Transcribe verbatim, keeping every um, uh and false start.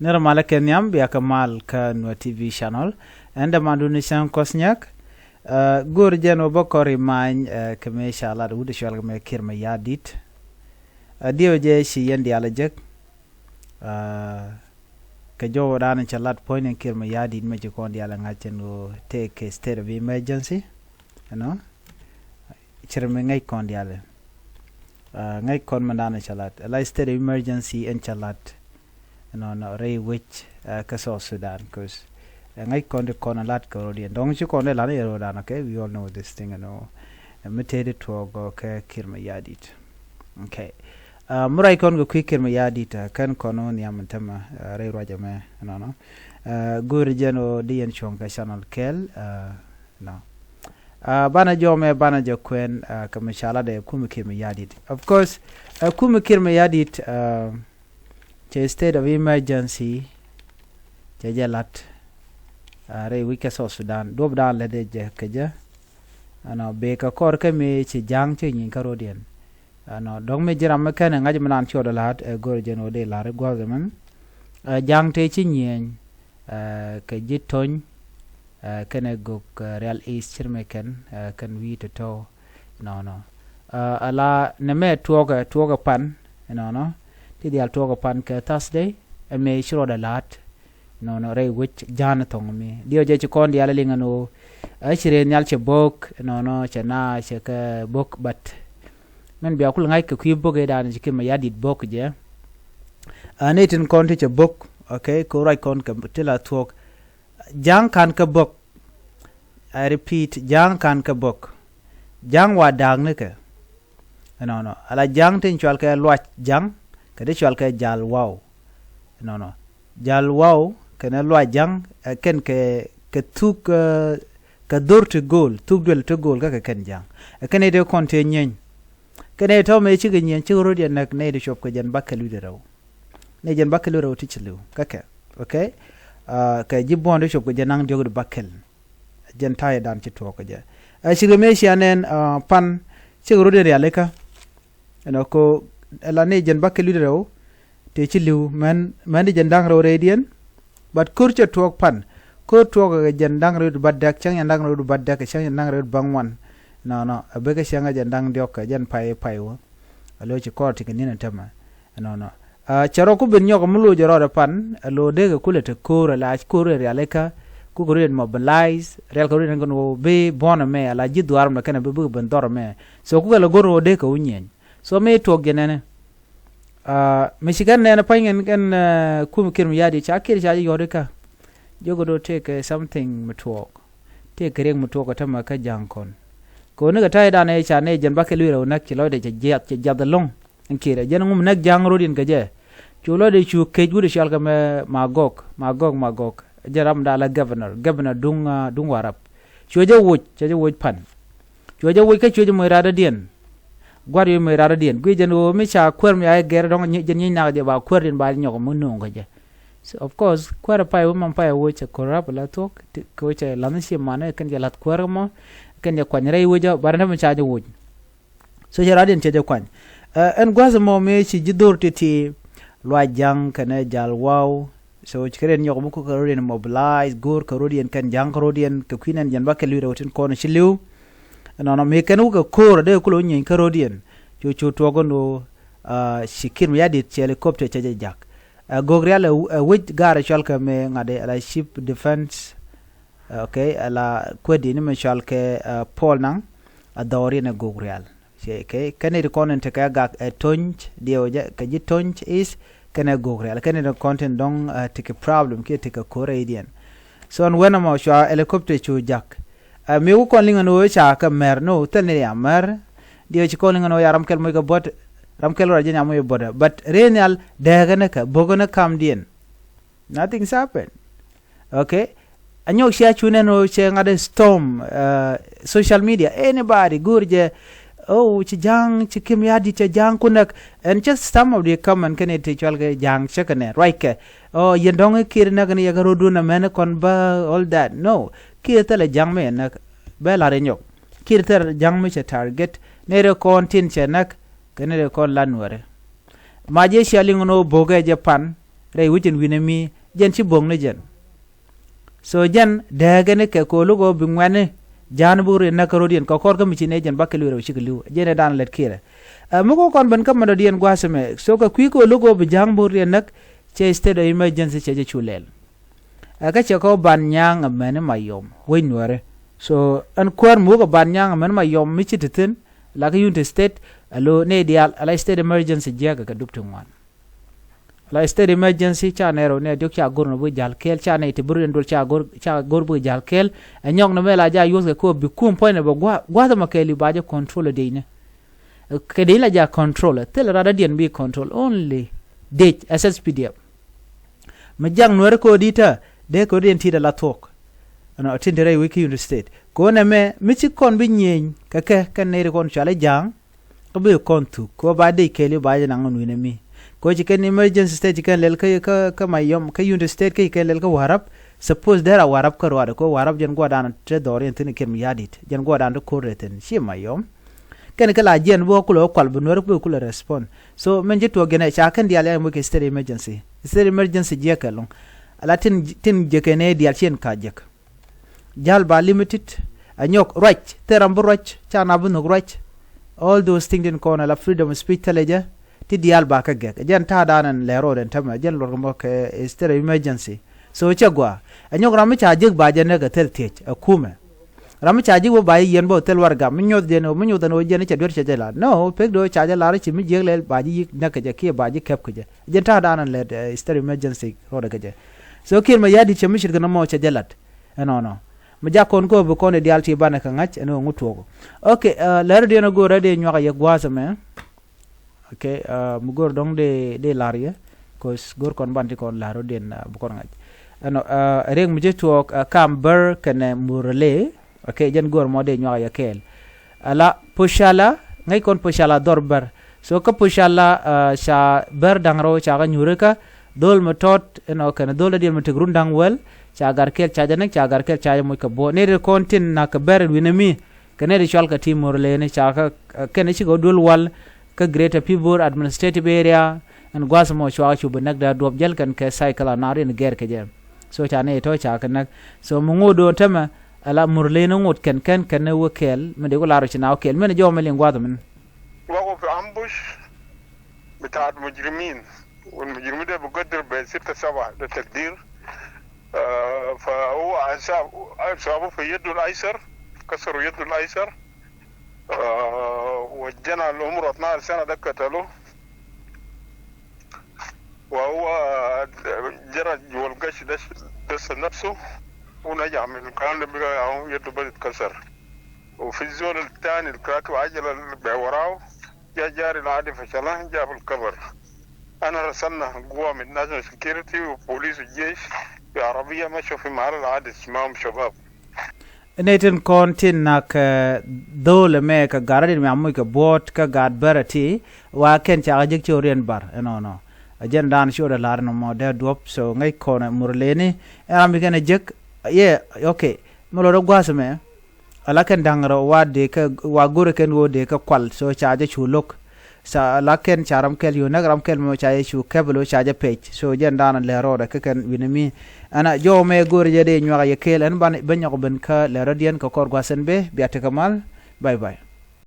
Ni ri malä kɛ nhiam bia kɛ mal kä Nuer T V channel. Ɛn dämandun ni cäŋ kɔs nyäk. Go̱o̱r jɛn wä bä kɔr imany kɛ mëë ca lat wut icual kɛ mëë Kiir Mayardit. Diɛw jɛ ci yɛn diaal jek kɛ jɔwä dan ca lat puɔ̱ny ni Kiir Mayardit mɛ ci kɔn diaal ŋa̱c ɛn ɣöö tëëkɛ state of emergency. Ɛnɔ cir mi ŋäc kɔn diaal. Ŋäc kɔn mɛ dan ca lat ala state of emergency ɛn ca lat. Nɔnɔ rɛy wec kä South Sudan, cause ŋäc kɔn di kɔn lat kɛ road yɛn dɔŋ ci kɔn di lan yɛ road dan. Okay, we all know this thing, you know. Mi tëë di tuɔɔk gɔ kɛ Kiir Mayardit. Okay. Mi ruac kɔn kɛ kui̱ Kiir Mayardit kɛn kɔn wä nhiam tämɛ rɛy ruac ɛmɛ nɔnɔ. Go̱o̱ri jɛn wä di yɛn cuɔ̱ŋ kɛ channel kɛl. Nɔ banɛ jɔmɛ banɛ jɛ kuɛn kɛ mi ca lat dɛ kumi Kiir Mayardit. Of course kumi Kiir Mayardit cɛ state of emergency cɛ jɛ lat rɛy wi̱c kɛ South Sudan duɔp dan lät dee jɛ kɛ jɛ. Ɛnɔ bee kɛ kɔr kä mi ci ja̱ŋ ci nyin kä road yɛn. Ɛnɔ dɔ̱ŋ mi ji̱ ram mi kɛn ɛ ŋa̱c mi naan ciɔt ɛ la̱t ɛ go̱r jɛn wä dee la̱t ɛ gua̱th ɛmɛn. Ja̱ŋ tëë ci nyieny kɛ ji̱ Tony kɛnɛ gök Rial East cir mi kɛn kɛn wi̱i̱ tɔ̱tɔ̱. Nɔnɔ ala nɛ mɛ tuɔɔkɛ tuɔɔkɛ pan. Nɔnɔ ti diaal tuɔɔkɛ pan kɛ Thursday ɛ mëë ci rɔɔdɛ la̱t. Nɔnɔ rɛy wec ja̱a̱n thɔŋ mi diɔ jɛ ci kɔn diaal liŋ ɛn ɣöö ɛ ci rɛy nhial cɛ bo̱o̱k. Nɔnɔ cɛ na cɛ kɛ bo̱o̱k, but min bia kul ŋa̱c kɛ kui̱ bo̱o̱k ëë dan ci Kiir Mayardit bo̱o̱k jɛ. Ɛ ni tin kɔn ti cɛ bo̱o̱k. Okay, kɛ ruac kɔn kɛ ti la thuɔɔk. Ja̱a̱ŋ ka̱n kä bo̱o̱k. I repeat, ja̱a̱ŋ ka̱n kä bo̱o̱k. Ja̱a̱ŋ wa da̱a̱k ni kɛ. Nɔnɔ ala ja̱a̱ŋ tin cual kɛ luac ja̱a̱ŋ kɛ ti cual kɛ jal waw. Nɔnɔ jal waw kɛnɛ luac ja̱a̱ŋ ɛ kɛn kɛ kɛ thuk kɛ dhor ti go̱o̱l, thuk duel ti go̱o̱l kä kɛ kɛn ja̱a̱ŋ. Ɛ kɛn ite kɔn ti nyieny. Kɛn ite tɔ̱ mëë cikɛ nyieny cikɛ ro̱d yɛ näk nɛy ti cuɔp kɛ jɛn bakɛl wi̱cdɛ rɛw. Nɛy jɛn bakɛl wi̱cdɛ rɛw ti ci li̱w kä kɛ. Okay. Kɛ ji̱ buɔ̱n ti cuɔp kɛ jɛn naŋ diɔ̱k di bakɛl. Jɛn ta̱yɛ dan ci tuɔɔk kɛ jɛ. Ɛ cikɛ mëë cia nɛn pan cikɛ ro̱d yɛ rialikä. Ɛnɔ ko ɛla ni jɛn bakɛl wi̱cdɛ rɛw. Tëë ci li̱w mɛn mɛn di jɛn da̱ŋ rɛw rɛydiɛn. But ko̱r cɛ tuɔɔk pan ko̱r tuɔɔk kɛ jɛn da̱ŋ rɛw di batdɛk cäŋ jɛn da̱ŋ rɛw di batdɛk cäŋ jɛn da̱ŋ rɛw di baŋ ŋuan. Nɔnɔ ɛ bekɛ cäŋ jɛn da̱ŋ diɔ̱k kɛ jɛn pay pay wä. Ɛ lo̱c ci kɔr ti kɛ ni̱n ɛ tämɛ. Nɔnɔ cɛ rɔ ku ben nyɔk mi lo̱c ɛ rɔɔdɛ pan ɛ lo̱c dee kɛ kulɛ te ko̱r ɛ la ko̱r ɛ rialikä. Ku kɛ rɔɔdɛ mobilize rial kɛ rɔɔdɛ kɛn wä bi buɔ̱n ɛmɛ ɛ la ji̱ dhuaar mɛ kɛn ɛ bi bikɛ ben dhɔr ɛmɛ. So ku kɛ lɛ go̱r wä dee kɛ wä nyieny. So mi tuɔɔk jɛ nɛnɛ. Mi ci kɛn nɛn pa̱ny kɛn kɛn kum Kiir Mayardit ca Kiir ca jɛ yɔ̱t ikä. Jɛ go̱o̱r tëëkɛ something mi tuɔɔk. Tëëkɛ riɛk mi tuɔɔk kɛ tämɛ kä ja̱a̱ŋ kɔn. Kɛ ɣöö ni kɛ ta̱ydan ëë ca nɛy jɛn bakɛl wi̱i̱ rɛw näk ci lɔcdɛ cɛ jiath cɛ jiath ɛlɔ̱ŋ. Ɛn Kiir ɛ jɛn ŋum näk ja̱a̱ŋ ro̱diɛn kɛ jɛ. Cu lɔcdɛ cu kec wut ɛ cɔal kɛ mɛ Magog Magog Magog. Jɛn ram da̱a̱ la governor governor duŋ duŋ Warap. Cuɛ jɛ woc cɛ jɛ woc pan. Cuɛ jɛ woc kä cuɛ jɛ moc radɔ̱diɛn. Gua̱r yɛ moc radɔ̱diɛn guic jɛn ɣöö mi ca kuäär mi a gɛr dɔ̱ŋ jɛn nyiec nak jɛ ba kuäärdiɛn ba nyɔk mi no̱o̱ŋ kä jɛ. So of course kuäär pay wä mam pay wä cɛ ko̱r rap la thuɔ̱k. Kɛ wä cɛ la̱th ni ci manɛ kɛn jɛ la̱th kuäär mɔ. Kɛn jɛ kuany rɛy wecä ba rɛn mi ca jɛ woc. So cɛ radɔ̱diɛn cɛ jɛ kuany. Ɛn gua̱th mɔ mi ci ji̱ dhor ti ti luac ja̱ŋ kɛnɛ jal waw. So ci kɛ rɛn nyɔk mi kukɛ rɔ̱diɛn mobilize go̱o̱r kɛ rɔ̱diɛn kɛn ja̱ŋ kɛ rɔ̱diɛn kɛ kui̱ nɛn jɛn ba kɛ lui̱ rɛw tin kɔn ci li̱w. Ɛnɔnɔ mi kɛn wukɛ ko̱o̱r a dee kulɛ wä nyieny kä rɔ̱diɛn. Cu cu tuɔk ɛn ɣöö ci Kiir Mayardit cɛ helicopter cɛ jɛ jak. Ɛ gök rial ɛ wec gaar ɛ cɔal kɛ mi ŋa̱t ɛ la chief defense. Okay, ɛ la kuädi ni mi cɔal kɛ Paul Nang. Ɛ dhɔriɛn ɛ gök rial. Kɛ kɛn iti kɔn in tekɛ gak ɛ Tony diɛw jɛ kɛ ji̱ Tony is kɛn ɛ gök rial kɛn iti kɔn tin dɔŋ. Tikɛ problem kiɛ tikɛ ko̱r ɛ idiɛn. So ɛn wen ɛmɔ cua helicopter cu jak. Ɛ mi wä kɔn liŋ ɛn ɣöö ca kɛ mɛr ni wä thil ni ria mɛr. Diɛw ci kɔn liŋ ɛn ɣöö ya ram kɛl moc kɛ buɔ̱t. Ram kɛl wä ra ji̱n ya moc kɛ buɔ̱t ɛ but rɛy nhial dɛɛkɛ ni kɛ bo̱kɛ ni kamdiɛn. Nothing's happened. Okay. Anyɔk cia cu nɛn ɣöö cɛ ŋa̱t ɛ storm. Social media anybody go̱o̱r jɛ. Oh ci ja̱a̱ŋ ci Kiir Mayardit cɛ ja̱a̱ŋ ku näk. And just some of the comment kɛn iti cual kɛ ja̱a̱ŋ cɛ kɛ nɛ ruackɛ. Oh yɛn dɔ̱ŋ i̱ Kiir näk ni yɛ kɛ ro̱dun amɛn kɔn bä all that no. Kiir thilɛ ja̱a̱ŋ mi yɛ näk. Bɛ la̱r inyɔk Kiir thilɛ ja̱a̱ŋ mi cɛ target ni rɛ kɔn tin cɛ näk. Kɛ ni rɛ kɔn la nuɔrɛ. Ma jɛ cia liŋ ni wä bo̱kɛ jɛ pan. rɛy wec in wi̱nɛ mi jɛn ci bo̱ŋ ni jɛn. So jɛn dääk ɛn kɛ kɛ ɣöö lo̱k ɣöö bi ŋuɛ̈tni ja̱a̱n buk riɛn näk kä ro̱diɛn kɛ kɔr kä mi ci nɛy jɛn bäkɛl wi̱i̱ rɛw cikɛ li̱w. Jɛn ɛ da̱a̱n lät kiɛrɛ. Ɛ mi kɔn ben kä mɛn dɔ̱diɛn gua̱a̱th ɛmɛ. So kɛ kui̱ kɛ ɣöö lo̱k ɣöö bi ja̱a̱ŋ buk riɛn näk, cɛ state of emergency cɛ jɛ cu lɛl. Ɛ kä cɛ kɛ ɣöö ban nyaaŋ ɛmɛn i̱ Mayom wec Nuääri. So ɛn kuäär mi wä kɛ ban nyaaŋ ɛmɛn i̱ Mayom mi ci te thi̱n, la kä Unity State, ɛ lo̱ nɛy diaal, ala state emergency jiäk kɛ dup ti ŋuan. La state emergency ca nɛy rɛw nɛy diɔ̱k ca go̱r nɔ bi jäl kɛɛl, ca nɛy ti bi riɛn duɔl ca go̱r, ca go̱r bi jäl kɛɛl. Ɛ nyɔk nɔmɛ la ja yuɔth kɛ kɛ ɣöö bi kum puɔ̱nynɛ bɛ gua̱, gua̱th ɛmɔ kɛɛliw ba jɛ control ɛ dec ni. Kɛ dec la ja control, thilɛ rat dɔ̱diɛn bi control, only dec, S S P D F. Mi jak Nuääri kɛ ɣöö di̱t tä, dee kɛ ɣöö diɛn ti̱i̱t ala thuɔ̱k. Ɛnɔ tin te rɛy wec kä Unity State. Kɛ ɣöö nɛmɛ, mi ci kɔn bi nyieny kɛ kɛ, kɛn nɛy ti kɔn cɔal i̱ ja̱a̱ŋ, kä bi kɔn thuk, kɛ ɣöö ba dec kɛɛliw ba jɛ naŋ ɣän wi̱nɛ mi. Kɛ ɣöö ci kɛn emergency state ci kɛn lɛl kä, kä, kä Mayom, kä Unity State kä ci kɛn lɛl kä Warrap, suppose derɛ Warrap kä ruaadɛ, kɛ ɣöö Warrap jɛn gua̱a̱r dan te dhɔriɛn thi̱n Kiir Mayardit, jɛn gua̱a̱r dan te ko̱r rɛ thi̱n, /ciɛ Mayom. Kɛn kɛ la jiɛn bi wä kulɛ wä kual bi Nuääri bi kulɛ respond. So min ji̱ tuɔɔk jɛn ɛ ca kɛn diaal ya moc kɛ state emergency. State emergency jiɛk kɛ lo̱ŋ. Ala tin, tin jɛ kɛ nɛy diaal ci ɛn ka jek. Jäl ba limited. Ɛ nyɔk ruac, thil ram bi ruac, ca na bi nhök ruac. All those things tin kɔn ala freedom of speech thilɛ jɛ. Ti diaal ba kä gɛk. Jɛn ta̱a̱ da̱a̱n ɛn lɛ ro̱o̱d ɛn tämɛ, jɛn luɔt kɛ mɔ kɛ state of emergency. So cɛ gɔaa. Ɛ nyɔk ram mi ca jek ba jɛ näk ɛ thil thiec, ɛ kumɛ. Ram mi ca ji̱ wä ba ji̱ yiɛn bä thil warɛgak mi nyuɔth jɛn ɣöö mi nyuɔth ɛn ɣöö jɛn cɛ duer cɛ jɛ lat. No, pek do̱ ca jɛ lar ci mi jiäk lɛl ba ji̱ yik näk kɛ jɛ kiɛ ba ji̱ kɛp kɛ jɛ. Jɛn ta̱a̱ da̱a̱n ɛn lɛt, eh, state of emergency rɔɔdɛ kɛ jɛ. So Kiir Mayardit cɛ mi ce̱tkɛ nɔmɔ cɛ jɛ lat. Ɛnɔnɔ. Mi jak kɔn kä bi kɔn i̱ diaal ti banɛ kɛ ŋa̱c ɛn ɣöö ŋut tuɔɔk. Ok, eh, lɛr diɛn ɛ go̱o̱rɛ dee nyuak ɛ yɛ gua̱a̱th ɛmɛ. Ok, uh, mi go̱o̱r dɔ̱ŋ dee, dee lar yɛ, 'cause go̱o̱r kɔn ban ti kɔn lar rɔ den, uh, bi kɔn ŋa̱c. Ɛnɔ, uh, riɛk mi ci tuɔɔk, uh, kam Bär kɛnɛ Murle, ok, jɛn go̱o̱r mɔ dee nyuak yɛ kɛɛl. Ala Pocala, ŋäc kɔn Pocala dhɔr Bär. So kä Pocala, uh, ca Bär da̱ŋ rɛw ca kɛ nyuuri kä, dhol mi tɔt, ɛnɔ kɛnɛ dhol dee diɛl mi tek run da̱ŋ wäl, ca gar kɛɛl ca jɛ näk, ca gar kɛɛl ca jɛ moc kɛ buɔ̱ɔ̱t. Nɛy ti kɔn tin nak kɛ Bär in wi̱nɛ mi, kɛ nɛy ti cɔal kɛ ti Murle ni ca kɛ, uh, kɛnɛ cikɛ duel wal, kä Greater Pibor Administrative Area, ɛn gua̱a̱th mɔ cua cu bi näk dee duɔp jäl kɛn kɛ cycle a nar in gɛr kɛ jɛ. So ca nɛy tɔ̱ ca kɛ näk. So mi ŋot do̱n tämɛ, ala Murle ni ŋot kɛn kɛn kɛn ni wä kɛɛl, mi dee ku lar ci na wä kɛɛl, mi ni jɔw mi liŋ gua̱a̱th min. وقعوا في ambush بتاعت مجرمين، والمجرمين ده بقدر بستة سبعة، ده تقدير. آه، فهو أصاب-، أصابه في يده الأيسر، كسروا يده الأيسر. آه، والجنى اللي عمره اثنا عشر سنة ده قتلوه، وهو جرى جوا القش ده، دس نفسه، ونجا من الكلام ده بقى يده بس اتكسر. وفي الزول التاني اللي راكب عجلة اللي وراه، جا جاري لحد فشلان، جاب الكبر. أنا رسلنا قوة من national security وبوليس وجيش بعربية، مشوا في محل الحادث معهم شباب. Nɛy tin kɔn tin nak, eh, dhol ɛmɛ kɛ gat rɔ din mi amuc kɛ buɔ̱ɔ̱t kä gat Bär ɛ ti, wa kɛn cakɛ jek ci ɣöö riɛn Bär ɛnɔnɔ. Ɛ jɛn dan ci ɣöö dee la̱r nɔmɔ dee duɔ̱p, so ŋäc kɔn ɛ Murleni ɛn ram bi kɛn ɛ jek. Yɛ, ok. Mi lɔ dee gua̱a̱th ɛmɛ. Ala kɛn da̱ŋ rɛw wa dee kɛ, wa go̱rɛ kɛn ɣöö dee kɛ kual, so ca jɛ cu lo̱k. Ca la kɛn ca ram kɛl yio̱w näk, ram kɛl mɔ ca jɛ cu kɛp lo̱ ca jɛ pɛc. So jɛn da̱a̱n lɛ rɔɔdɛ kä kɛn wi̱nɛ mi. Ɛn a jɔw mɛ go̱rɛ jɛ dee nyuak a yɛ kɛɛl, ɛn ban bä nyɔk ben kä lɛ rɔ̱diɛn kɛ kɔr gua̱a̱th ɛn bɛ, bia tekɛ mal. Bye bye.